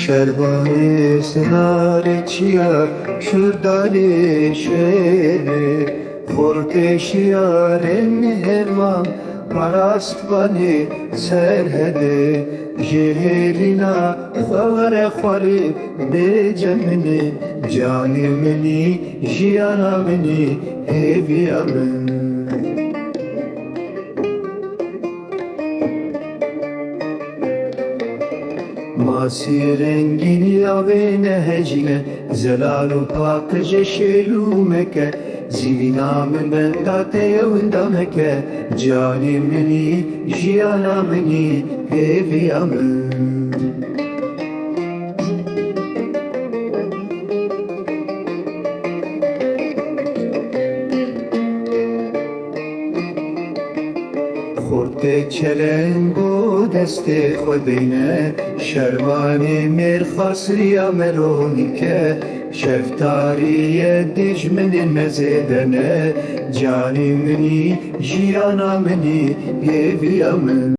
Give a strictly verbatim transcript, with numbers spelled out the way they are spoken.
Şervanê sinarê çiya şûrdarê şêrê, xortê şiyarê nihêvan parastvanê serhedê, ji hêlîna xwe were xwarê bêce min î, canê min î, jiyana min î, hêviya min. Masî rengînî avê nehecîne, zelal û paqijê şêlû meke, zîvîna min benda te ye winda meke, canê min î, jiyana min î, hêviya min. Xortê çelengo destê xwe deyne, şervanê mêrxas riya me ronîke, şeftariyê dijminên me zêde ne, canê min î, jiyana min î, hêviya min.